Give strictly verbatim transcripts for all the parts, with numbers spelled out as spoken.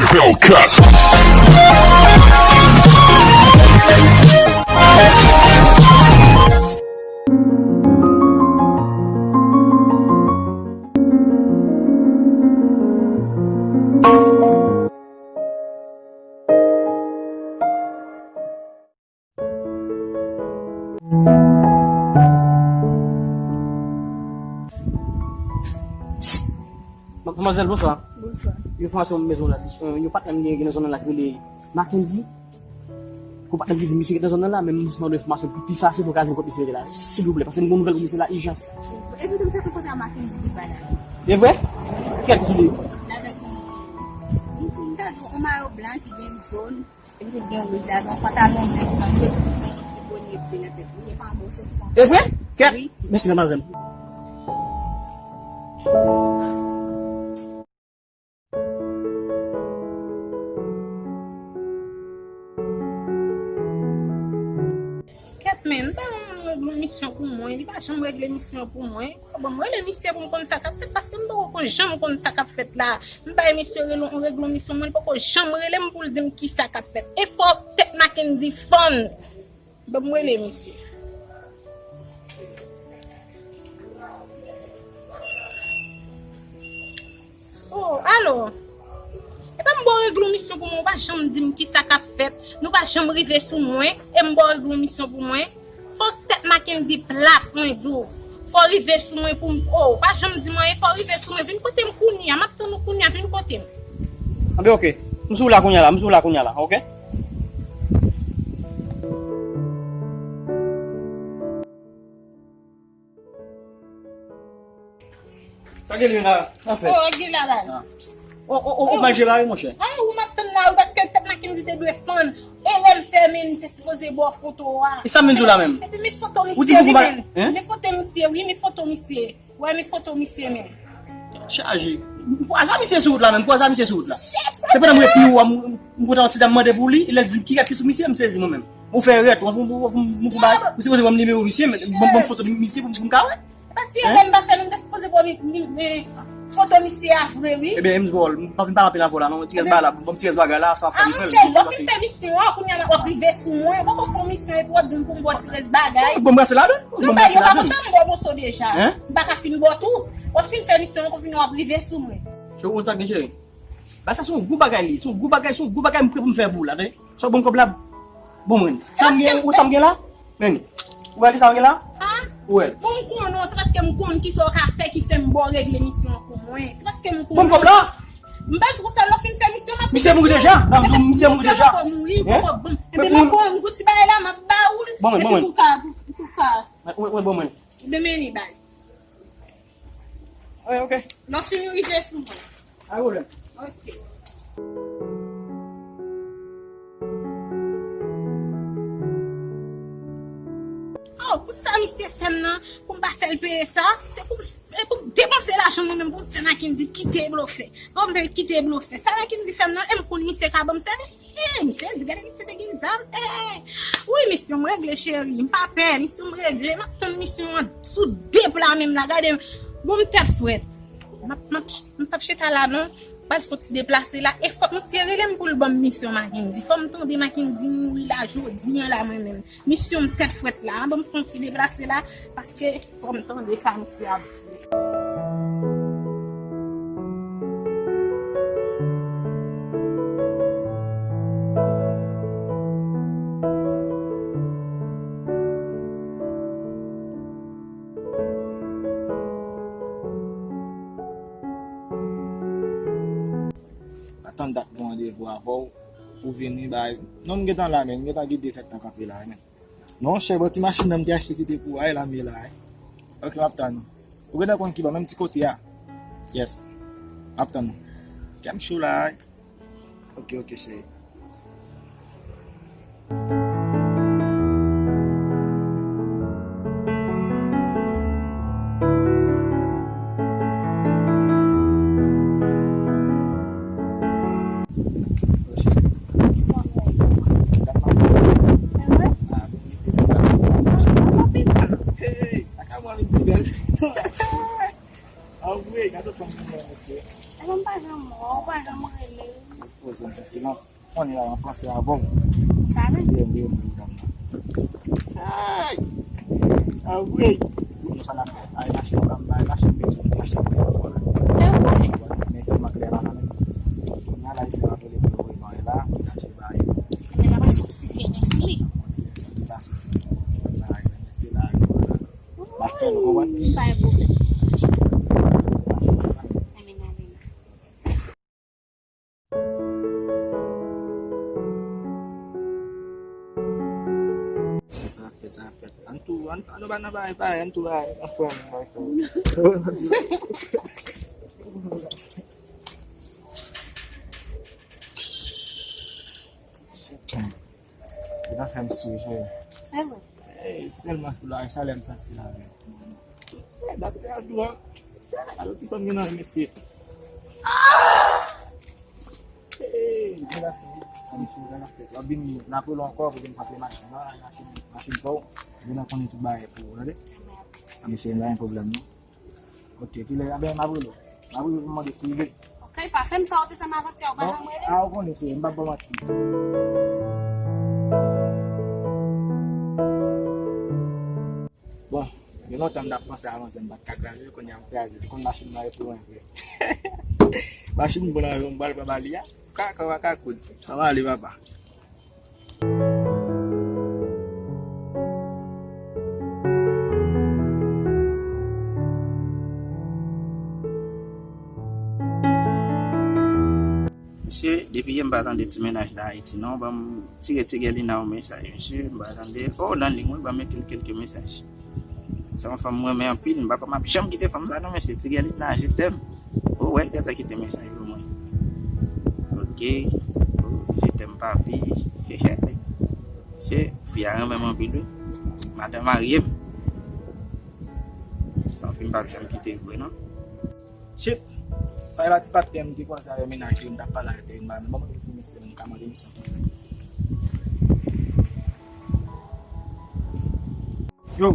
Hellcat. Madmwazèl, bonswa. Bonswa. Yon enfòmasyon m bezwen la, se, euh, yon patnè m gen, gen nan zòn nan la ki rele Mackendy. Yon patnè m ki di misye ki nan zòn nan la, men m jis mande enfòmasyon pou pi fasil pou ka di m kot misye rete la. Silvouplè, paske m gen yon nouvèl pou misye la, ijans. Epi m fè kontak a Mackendy ki pa la. E vre? Ki gade sou li? L avèk yon, yon, yon mayo blan ki gen jòn. Epi tou gen wouj la, gen yon pantalon blan, yon bonye blan nan tèt li, li pa bon, se tou bon. E vre? Kèt? Wi. Mèsi, madmwazèl. Kèt, men, m pa wè l regle yon misyon pou mwen, li pa janm regle misyon pou mwen. Bon, m rele misye pou m konn sa k ap fèt, paske m poko konn janm konn sa k ap fèt la. M bay misye rele, m regle yon misyon, mwen, li poko janm rele m pou l di m kisa k ap fèt. E fò tèt Mackendy fann. Ban m rele misye. Oh, alo. E pa m ba w regle yon misyon pou mwen, ou pa janm di m kisa k ap fèt. Nou pa janm rive sou mwen, e m ba w regle yon misyon pou mwen. Fò tèt Mackendy plat, mwen di w. Fò w rive sou mwen pou m, oh, ou pa janm di m anyen, fò w rive sou mwen. Vin kote m kounye a, m ap tann ou kounye a, vin kote m. Anben, oke. M sou la kounye a la, m sou la kounye a la, oke? Sa gen li la, anfèt. Oh, gen la la. Ah. Oh, oh, oh, oh, manje la, wi, monchè. Ah, ou m ap tann la, wi, paske tèt Mackendy te dwe fann. Erè m fè, men m te sipoze ba w foto a. E sa m vin di w la menm? Epi men foto misye, wi, men. Hein? Men foto misye, wi, men foto misye. Wè, men foto misye, men. Chaje. Kwa sa misye sou wout la menm? Kwa sa misye sou wout la? Se pandan m ret pi wo a, m, m kontan yon ti dam mande pou li, lè l di m ki gad ki sou misye, m sezi mwen menm. Ou fè rèt, ou, ou, ou, ou, ou, ou, ou sipoze ban m nimewo misye, men ban m, ban m foto misye pou m, pou m ka wè. Pa ti erè m pa fè non, m te sipoze pran mi, mi, mi, foto misye a vre, wi. Ebyen, James Ball, m pa vin pale anpil avè w la non, ti rès bagay la, ban m ti rès bagay la, sa ap fè m fè l. Ah, monchè, lè w fin fè misyon an, kounye a w ap rive sou mwen, ou poko fè yon misyon epi w ap di m pou m ba w ti rès bagay. Bon, m brase ladann. Non, bagay yo pa konsa, m ba w moso deja. Hein? M pa ka fin ba w tou. W ap fin fè misyon an, kounye a w ap rive sou mwen. Cheri, ou sa gen cheri? Ba sa se yon gwo bagay li, se yon gwo bagay, se yon gwo bagay m prè pou m fè pou w la, tande. Sa w ban m kòb la, ban mwen. Sa m gen, ou sa m gen la? Men, ou wè ki sa m gen la? Hein? Ou wè l? Bon, m konnen w, se paske m konn kisa w ka fè ki fè m ba w regle misyon an pou mwen. Se paske m konnen. Ban m kòb la! M pa di konsa, lè w fin fè misyon, m ap... Misye mouri deja? Ban m di w, misye mouri deja. Misye poko mouri, poko ban. Enben, m ap ba w yon ti bagay la, m ap ba w l. Ban mwen, ban mwen. Epi pou w ka, pou w ka... Wè, wè, ban mwen. Ebyen, men li bay. Wi, ok. Lè w fin rive sou mwen. Pa gen pwoblèm. Ok. Oh, pou sa misye fè m nan, pou m pa fè l peye sa, se pou, se pou m depanse lajan mwen menm pou m fè Mackendy kite blofè. Pou m fè l kite blofè. Sa Mackendy fè m nan, e m konn misye ka ban m sèvis. Eh, misye di, gade misye te gen zam. Eh, wi, misyon m regle, cheri. M pa pè, misyon m regle. M ap tann misyon an sou de pla menm la. Gade, bon, m tèt frèt. M ap, m ap, m p ap chita la, non. M pral fè yon ti deplase la. E fòk misye rele m pou l ban m misyon Mackendy. Fò m tande Mackendy mouri la, jodi a la, mwen menm. Misyon m tèt frèt la. Ban m fè yon ti deplase la, paske fò m tande sa misye ap di. Atann dat pou randevou avè w, pou vini bay. Non, m gentan la, men. M gentan gen de sèt tan kanpe la, men. Monchè, bò ti machin nan m te achte ki te pou ay la, m ye la, wi. Ok, m ap tann ou. Ou gentan konn ki bò, menm ti kote a. Yes. M ap tann ou. Kè m cho la, wi. Ok, ok, cheri. Hey, hey, hey. Anmwey, gade fanm ki bèl, mesye. Epi m pa janm wè w. Ou pa janm rele. Poze m fè silans. Konnen la, an panse avè w. Sa vre? Wi, wi, wi, wi. Ay! Avwe! Di nou sa n ap fè. Ay, mache w ka m bay, mache m piti, m achte pou yo la. Se vre? Men sèlman klè pa nan men. Kounye a la, Esther ap rele pou yo voye ban la, pou l achte ba yo. Men la pa sou site lespri. Li pa sou site. Bay, men se la, yo la. M ap fè l, ou konprann? Pa gen pwoblèm. Amen, amen. Sa ap fèt, sa ap fèt. Ann tou, ann, ann nou pa nan bagay parèy, ann tou bagay, ann pran bagay parèy. Li pa fè m sou, cheri. E vre? Ey, sèlman pou la, sa lè m santi la, men. Se dat la, jou an. Sa, alò, ti fanm gen nan mesye. Ey, Jodassin, ann sou jan ap fèt. W ap vin, n ap rele ankò pou vin kanpe machin nan, machin, machin pa w. Vin nan konnen tout bagay pou ou, tande? A, mesye, pa gen pwoblèm, non. Ok, kilè, a ben, m ap rele w. M ap rele w pou mande si w vle. Ok, pa fè m sa ou te fè m avantyè, ou pa janm rele. A, ou konnen, cheri, m p ap ba w manti. Bon, gen lontan m t ap panse avanse, m pa t ka kraze l, kounye a m kraze l. Konn machin nan e pou mwen vre. Machin bon nan men m, m pral pran ba li a. Kaka, kaka, kout. Sa va ale, papa. Mesye, depi yè m pa tande ti mennaj la Ayiti non, ban m tire ti Gèlina yon mesaj, mesye, m pa tande. Oh, nan liy mwen, ban m ekri l kèlke mesaj. Se yon fanm mwen renmen anpil, m pa, m ap janm kite fanm sa non, mesye, ti Gèlina, je t'aime. Oh, wè, l gentan kite mesaj pou mwen. Ok. Oh, je t'aime, papi. Se, fi a renmen m anpil, wi. Madanm marye m. Se yon fi m p ap janm kite vre, non. Shit! Sa e pa ti patnè m ki kwaze avè mennaj li, m t ap pale avè l, te vin ba m. Ban mwen di mesye, m ka mande misye yon konsèy. Yo,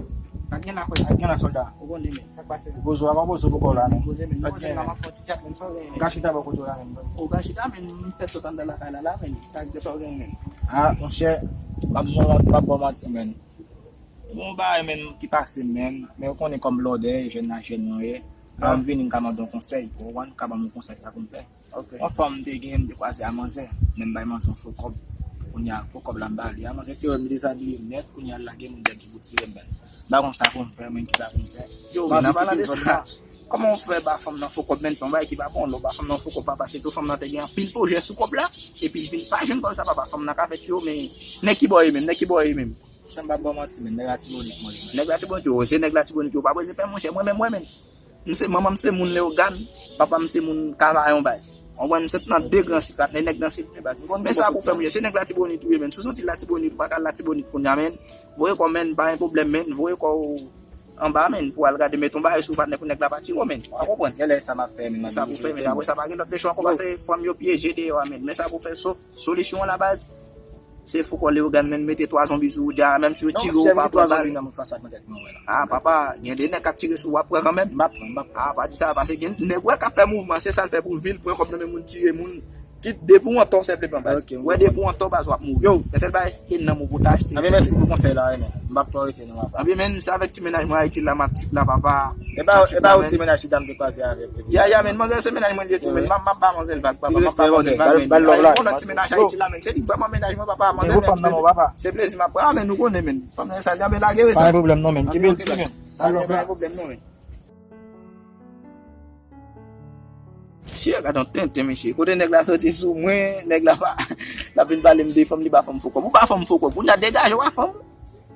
sa k gen la, frè? Sa k gen la, sòlda? Ou konnen, men. Sa k pase? Poze w, avan poze w poko la, men. Poze, men. Sa k gen la, m ap fè yon ti chat, men. Sa w gen, men? M ka chita bò kote w la, men. Ou ka chita, men. M fè sot anndan lakay la, la, men. Sa k gen, sa w gen, men? A, monchè, m ap, m ap, m ap ba w manti, men. Bon, bagay, men, ki pase, men. Men ou konnen kòm blòdè, jèn la, jèn nou ye. Lè m vini, m ka mande yon konsèy. Ou konprann? Ou ka ban m yon konsèy, sa pou m fè. Ok. Yon fanm m te gen, m te kwaze a manzè. Men m bay manzè yon fo kòb. Kounye a, fo kòb la m ba li a. Manzè te wè m dezabiye m nèt. Kounye a, l lage m, m dèk ki pou tire m, men. M pa konn sa pou m fè, men kisa pou m fè. Yo, men nan pale de sa, kòman w fè ba fanm nan fo kòb, men se yon bagay ki pa bon. Lè w ba fanm nan fo kòb, papa, se tou fanm nan te gen anpil pwojè sou kòb la. Epi l vin pa jwenn kòb sa, papa, fanm nan ka fè tiyo, men nèg ki bò ye menm, nèg ki bò ye menm. Sa m pa ba w manti, men nèg Latibonit mwen ye, men. Nèg Latibonit yo, se nèg Latibonit yo, pa bezwen pè, monchè, mwen menm, mwen menm. M se, manman m se moun Leyogàn, papa m se moun Kavayon baz. Ou konprann, m sot nan de gran sit, patnè, nèg nan sit, men baz. Men sa pou fè, monchè, se nèg Latibonit ou ye, men. Si w santi Latibonit, ou pa ka al Latibonit kounye a, men. Voye kò w, men, pa gen pwoblèm, men. Voye kò w anba, men, pou al gade, met yon bagay sou patnè pou nèg la pa tire w, men. Ou konprann? Genlè sa m ap fè, men, m ap sa pou fè, men, apre sa, pa gen lòt lechwa ankò, paske fanm yo pyeje deyò a, men. Men sa pou fè, sof solisyon an la baz. Se fou kò Leyogàn, men, mete twa zonbi sou ou dja, menm si yo tire w, ou pa pran bal. A, papa, gen de nèg k ap tire sou ou, w ap pran kanmenm. M ap pran, m ap pran. A, pa di sa, paske gen nèg wè k ap fè mouvman, se sa l fè pou l vil, pran kòb nan men moun, tire moun. Kit depi w antò, senpleman, baz. Ok, m konprann. Wè depi w antò, baz, w ap mouri. Yo. Men sèl bagay, se nanm ou pou w ta achte. Anben, mèsi pou konsèy la, wi, men. M p ap twò rete non, papa. Anben, men, se avèk ti mennaj mwen Ayiti la, m ap trip la, papa. E pa, e pa ou ti mennaj ti dam te kwaze avè l, te vin. Ya, ya, men, manzè se mennaj mwen li ye tou, men. M ap, m ap ba manzè l vag, papa, m ap ba manzè l vag, men. Bal lòv la. Yon lòt ti mennaj Ayiti la, men. Se li k vrèman mennaj mwen, papa. Manzè menm, se, se plezi m ap pran, men nou konnen, men. Fanm nan sa, djanbe lage, wi, sa. Pa gen pwoblèm non, men. Kenbe l ti, men. Bal lòv la. Pa gen pwoblèm non, men. Mesye, gade yon tenten, mesye. Kote nèg la soti sou mwen, nèg la pa, l ap vin pale m de fanm, li ba fanm fo kòb. Ou ba fanm fo kòb. Kounye a degaje w a fanm.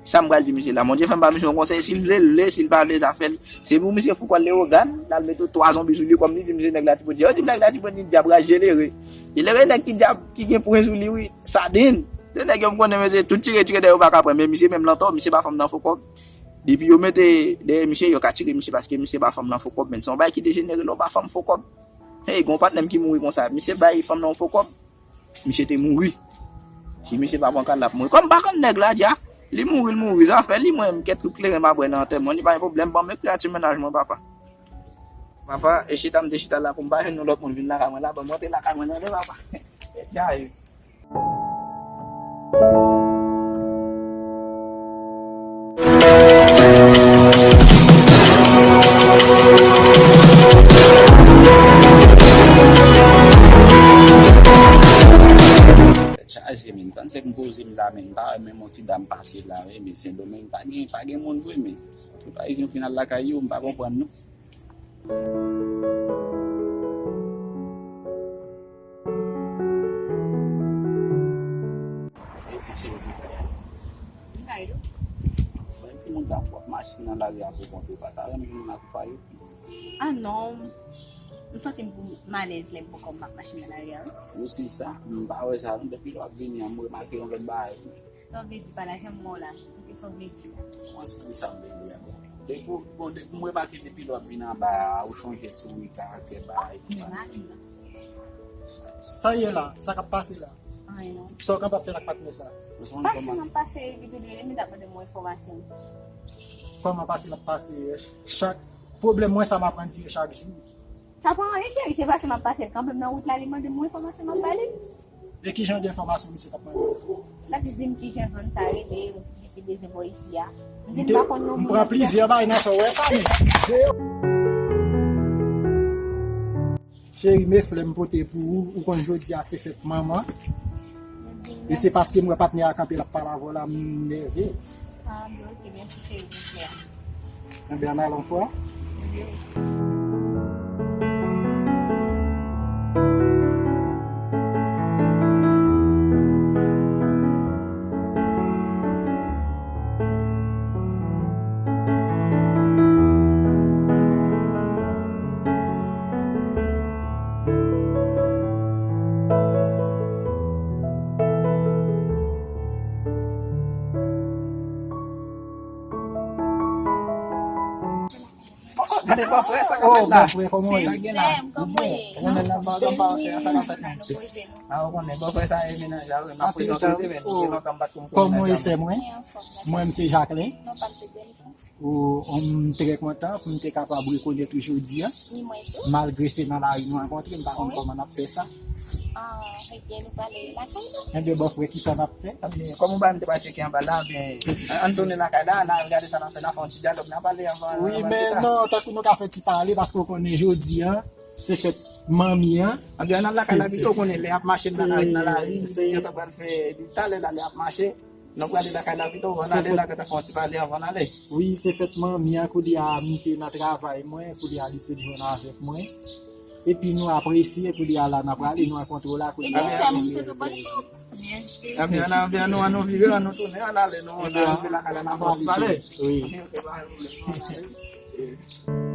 Sa m pral di misye la. Bondye fè m ba misye yon konsèy. Si l vle, l vle. Si l pa vle, zafè l. Se pou misye fou kò Leyogàn, l al mete twa zonbi sou li, kòm li di misye nèg Latibonit. Yo di nèg Latibonit dyab raje, l ere. E l ere nèg ki dyab, ki gen pwen sou li, wi. Saden. Se nèg yo m konnen, mesye, tout tire, tire dèyè yo pa ka pran. Men misye menm l antò, misye ba fanm nan fo kòb. Depi yo mete dèyè misye, yo ka tire misye paske misye ba fanm nan fo kòb, men se yon bagay ki dejenere lè w ba fanm fo kòb. Hey, gen yon patnè m ki mouri konsa. Misye bay fanm nan yon fo kòb. Misye te mouri. Si misye pa pran kal, l ap mouri. Kòm m pa konn nèg la dja, li mouri, l mouri. Zafè li, mwen, m kèt tout kleren m ap bwè nan antèman. Li pa gen pwoblèm, ban m ekri a ti mennaj mwen, papa. Papa, e chita m te chita la pou m pa jwenn yon lòt moun vin lakay mwen la, ban m rantre lakay mwen tande papa. Tèt chaje. Tèt chaje, men. Tannse m poze m la, men. M pa wè menm yon ti dam pase la, wi, men. Sendomeng pa gen, pa gen moun vre, men. Tout Ayisyen fin al lakay yo, m pa konprann, non. Yo di cheri se frè a. Sa e do? Mwen ti moun k ap wòk machin nan lari a pou kont ou, pa ta renmen moun ak ou pa yo. Ah non, m santi m pou m alèz lè m poko m ap mache nan lari a, wi. Yo si sa, m pa wè sa, non, depi lè w ap vini an, m remake yon lòt bagay. Sa w vle di pa la, jan m wè w la, m te sa w vle di a. Mwen se konn sa m vle di a, bon. Depi, bon, depi m remake depi lè w ap vin anba a, ou chanje souri, karaktè, bagay, konsa. Sa ye la, sa k ap pase la. Anyen non. Sa w kapab fè l ak patnè sa? Pase m ap pase, epi tou li menm li t ap mande m yon enfòmasyon. Kòman pase l ap pase? Chak pwoblèm mwen sa m ap andire chak jou. Sa pa anyen cheri, se pase m ap pase l kanmenm nan wout la, li mande m yon enfòmasyon m ap ba li. E ki jan de enfòmasyon misye t ap mande? L ap jis di m ki jan zòn sa rele, ou ki te bezwen bò isi a. M di m pa konn non. M pran plizyè bagay nan sa w wè sa, men. Cheri, men flè m pote pou ou, ou konn jodi a se fèt manman. E se paske m wè patnè a kanpe l ap pale avè w la, m nève. Ah, ben, ok, mèsi cheri, men flè a. Ebyen, ann al yon fwa. Gade bòfrè, sa k ap fèt la? Oh, bòfrè, kòman w ye? Sa gen la? Ou byen? Ou konnen nan bò, nan bò, se sa k ap fèt la. Ah, ou konnen bòfrè sa e mennaj la, wi. M ap prezante w, men gen lontan m pa t konn mennaj la. Kòman w ye, sè mwen? Mwen, m se Jacqueline. Ou, m trè kontan pou m te kapab rekonèt ou jodi a. Malgre se nan lari nou rankontre, m pa konn kòman n ap fè sa. Ah, ebyen, nou prale lakay nou. Ebyen, bòfrè, kisa n ap fè? Ebyen, kòm ou ba m te pa tcheke anba la, ebyen, ann tounen lakay la, n a gade sa n ap fè, n a fè yon ti dyalòg, n a pale anvan. Wi, men non, tankou nou ka fè ti pale, paske w konnen jodi a, se fèt manmi an. Ebyen, ann al lakay la pito, w konnen lè y ap mache nan lari, nan lari, yo ta pral fè, talè la, lè y ap mache, nou prale lakay la pito, ann ale la, nou ta fè yon ti pale anvan n ale. Wi, se fèt manmi an, koulye a, m te nan travay mwen, koulye a, li sot jwenn avèk mwen. Epi nou apresye, koulye a la n ap prale, nou rankontre w la, koulye a. Ebyen, sè m, m swete w bòn fèt. Ebyen, ann, ebyen, nou, ann nou vire, ann nou tounen, ann ale, nou, ann rive lakay la, n ap pale. Wi. Ok, ok, pa gen pwoblèm, nou ann ale.